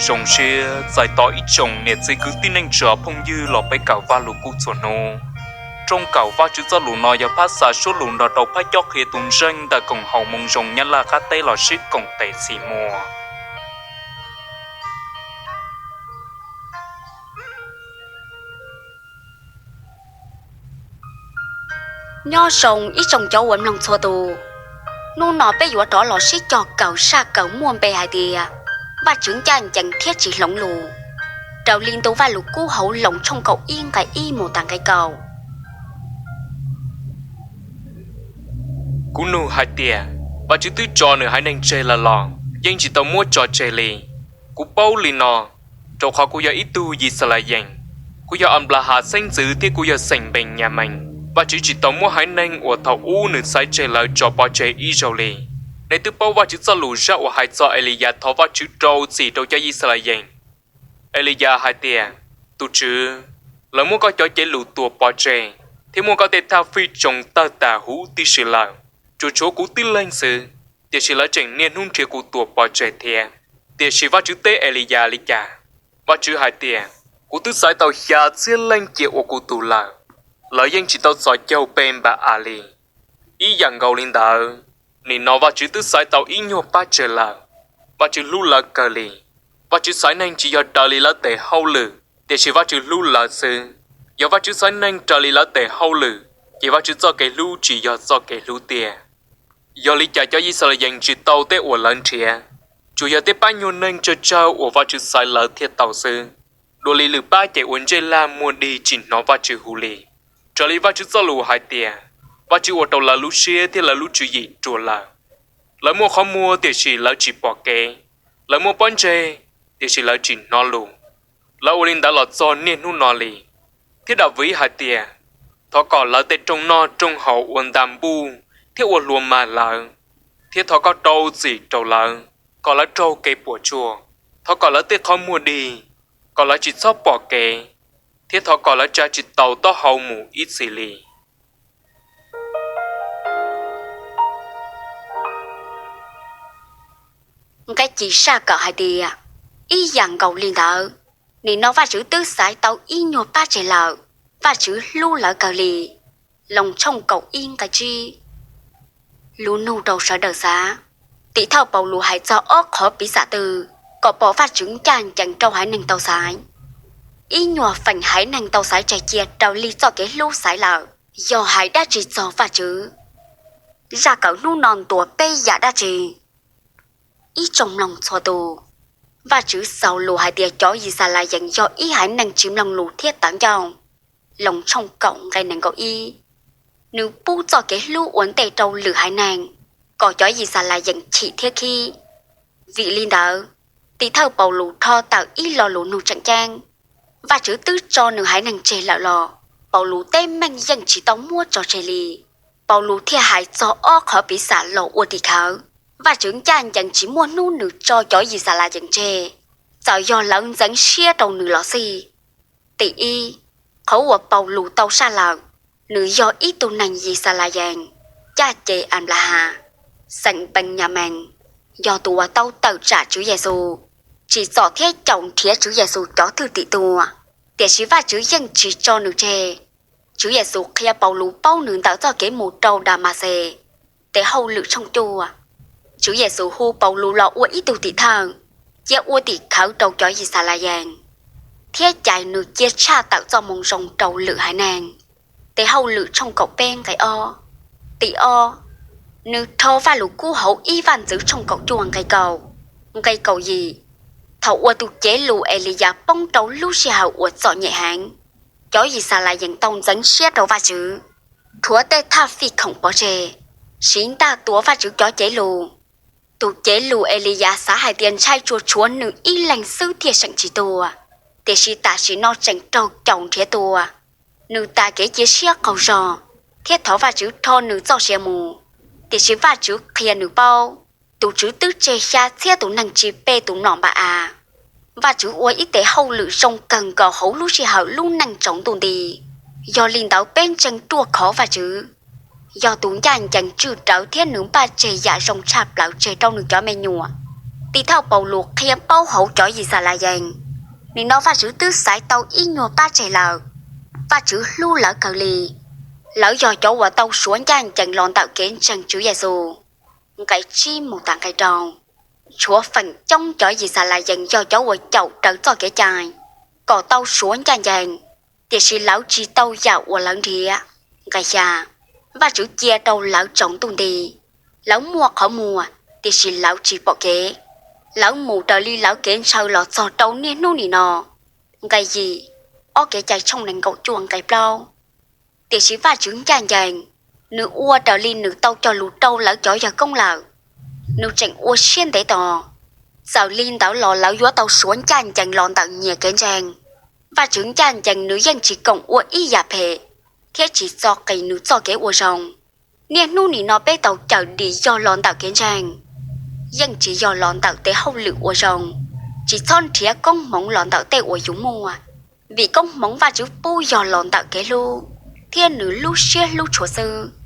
Zoo siab txais tos ib tsoom niam txiv kwv tij neej tsa phooj ywg los peb kawm Vajluskub txhua hnub. Rooj kawm Vajtswv Txojlus no yog phab xa suab lus nrog rau phab cob qhia tus ntseeg ntawm Koom Haum Moo Zoo Nyab Laj qab teb los sib koom tes txhim muas. Nyob zoo ib tsoom cov uas mloog txhua tus. Hnub no peb yuav rov los sib cog kawm zaj kawm muaj npe hais tias Vajtswv ncaj ncees thiab tsis hloov lus, raws li ntu Vajluskub hauv Loos tshooj kaum ib nqe ib mus tas nqe kaum. Kuv nug hais tias, Vajtswv twb tso nws haiv neeg tseg lawm los? Yeej tsis tau muab tso tseg li. Kuv paub li no, rau qhov kuv yog ib tug Yixalayees, kuv yog Anplahas xeeb ntxwv thiab kuv yog xeem Npeenyamees. Vajtswv tsis tau muab haiv neeg uas thaum ub nws xaiv tseg lawm tso pov tseg ib zaug li. Nej twb paub Vajtswv Txojlus zaj uas hais txog Eliyas thov Vajtswv rau txim rau cov Yixalayees. Eliyas hais tias, Tus Tswv, lawv muab koj cov cev lus tua pov tseg, thiab muab koj tej thaj fij tsoo tawg tas huv tib si lawm, tsuas tshuav kuv tib leeg xwb, tiam sis lawv tseem niaj hnub nrhiav kuv tua pov tseg thiab. Tiam sis Vajtswv teb Eliyas li cas? Vajtswv hais tias, Kuv twb xaiv tau xya txhiab leej cia ua kuv tug lawm, lawv yeej tsis tau txhos caug pe Npa-as li. Ib yam nkaus li ntawd, nim no Vajtswv twb xaiv tau ib nyuag pab tseg lawm, Vajtswv hlub lawv kawg li. Vajtswv xaiv neeg tsis yog raws li lawv tes hauj lwm, tiam sis Vajtswv hlub lawv xwb. Yog Vajtswv xaiv neeg raws li lawv tes hauj lwm, ces Vajtswv txoj kev hlub tsis yog txoj kev hlub tiag. Yog li cas cov Yixalayees tsis tau tej uas lawv nrhiav? Tsuas yog tej pab nyuag neeg tsawg tsawg uas Vajtswv xaiv lawv thiaj tau xwb. Dua li lwm pab ces ua ntsej lag muag dig tsis hnov Vajtswv hu li. Raws li Vajtswv Txojlus hais tias, Vajtswv ua rau lawv lub siab thiab lawv lub tswv yim ruam lawm. Lawv muaj qhov muag tiam sis lawv tsis pom kev, lawv muaj pob ntseg tiam sis lawv tsis hnov lus. Lawv ua li ntawd los txog niaj hnub no li. Thiab Daviv hais tias, Thov kom lawv tej rooj noj rooj haus ua nta npuj thiab ua hluas mag lawv, thiab thov koj rau txim rau lawv, kom lawv raug kev puas tsuaj. Thov kom lawv tej qhov muag dig, kom lawv tsis txhob pom kev, thiab thov kom lawv tsa tsis taus taub hau mus ib txhis li. Nqe ci zaj kawm hais tias, ib yam nkaus li ntawd, nim no Vajtswv twb xaiv tau ib nyuag pab tseg lawm, Vajtswv hlub lawv kawg li. Loos tshooj kaum ib nqe tsib. Lus nug rau sawv daws xav: Tim thawj Paulus hais txog ob qhov piv xam twg kom pom Vajtswv ncaj ncees rau haiv neeg tau xaiv? Ib nyuag feem haiv neeg tau xaiv tseg cia raws li txoj kev hlub xaiv lawm yog hais dab tsi txog Vajtswv? Zaj kawm hnub no ntuas peb yam dab tsi? Ib tsoom mloog txhua tus, Vajtswv xaus lus hais tias cov Yixalayees yog ib haiv neeg tsis mloog lus thiab tawv ncauj. Loos tshooj kaum nqe nees nkaum ib, nws pub txoj kev hlub ua ntej rau lwm haiv neeg kom cov Yixalayees chim thiab khib. Vim li ntawd, tim thawj Paulus rho tawm ib lo lus nug tseem ceeb: Vajtswv twb tso nws haiv neeg tseg lawm los? Paulus teb meej yeej tsis tau muab tso tseg li. Paulus thiaj hais txog ob qhov piv xam los ua tim khawv. Vajtswv ncaj ncees tsis muaj hnub nws tso cov Yixalayees tseg, txawm yog lawv ntxeev siab rau nws los xij. Tim ib, qhov uas Paulus tau saj lawm, nws yog ib tug neeg Yixalayees, caj ces Anplahas, xeem Npeenyamees, yog tus uas tau tawm tsam Tswv Yexus, tsim txom thiab caum nrhiav Tswv Yexus cov thwj tim tuag, tiam sis Vajtswv yeej tsis tso nws tseg. Tswv Yexus qhia Paulus paub nws ntawm txoj kev mus rau Damaxes Tes Hauj lwm tshooj cuaj. Tswv Yexus hu Paulus los ua ib tug tim thawj, cia ua tim khawv rau cov Yixalayees, thiab cais nws cia tshaj tawm Txojmoo Zoo rau lwm haiv neeg Tes Hauj lwm tshooj kaum peb nqe ob. Tim ob, nws rho Vajluskub hauv ib Vaj ntxwv tshooj kaum cuaj nqe kaum, nqe kaum yim. Thaum uas tus cev lus Eliyas poob rau lub sij hawm uas txom nyem heev, cov Yixalayees tau ntxeev siab rau Vajtswv, rhuav tej thaj fij khoom pov tseg, siv ntaj tua Vajtswv cov cev lus. Tus cev lus Eliyas xav hais tias ntshai tsuas tshuav nws ib leeg xwb thiaj seem tsis tuag, tiam sis tam sim no tseem raug caum nrhiav tua. Nws tas kev cia siab qaug zog thiab thov Vajtswv rho nws txoj sia mus, tiam sis Vajtswv qhia nws paub, tus Tswv twb tseg xya txhiab tus neeg tsis pe tus mlom Npa-as. Vajtswv ua ib tes hauj lwm zoo kawg nkaus hauv lub sij hawm lub neej tsaus ntuj nti. Yog li ntawd peb ntseeg ruaj khov Vajtswv yog tus ncaj ncees tswj rawv thiab nws npaj tseg yam zoo tshaj plaws tseg rau nws cov me nyuam. Tim thawj Paulus qhia paub hauv cov Yixalayees, nim no Vajtswv twb xaiv tau ib nyuag pab tseg lawm. Vajtswv hlub lawv kawg li. Lawv yog cov uas tau suav ncaj ncees los ntawm kev ntseeg Tswv Yexus nqe tsib mus tas nqe rau. Tshuav feem coob cov Yixalayees yog cov uas caum raws txoj kev cai kom tau suav ncaj ncees, tiam sis lawv tsis tau yam uas lawv nrhiav nqe Vajtswv cia rau lawv tsaus ntuj nti. Lawv muaj qhov muag, tiam sis lawv tsis pom kev. Lawv mus raws li lawv kev ntshaw los txog rau niaj hnub nim no nqe Kev cai tshooj nees nkaum cuaj nqe plaub. Tiam sis Vajtswv ncaj ncees, nws ua raws li nws tau cog lus rau lawv cov yawg koob lawm. Nws tseem ua siab ntev tos, txawm li ntawd los lawv yuav tau suav ncaj ncees los ntawm nyias kev ntseeg. Vajtswv ncaj ncees nws yeej tsis koom ua ib yam phem thiab tsis txo qis nws txoj kev ua zoo. Niaj hnub nim no peb tau cawm dim yog los ntawm kev ntseeg, yeej tsis yog los ntawm tes hauj lwm ua zoo. Tsis txhob nrhiav koob hmoov los ntawm tej uas yus muaj, vim koob hmoov Vajtswv pub yog los ntawm kev hlub thiab nws lub siab hlub tshua xwb.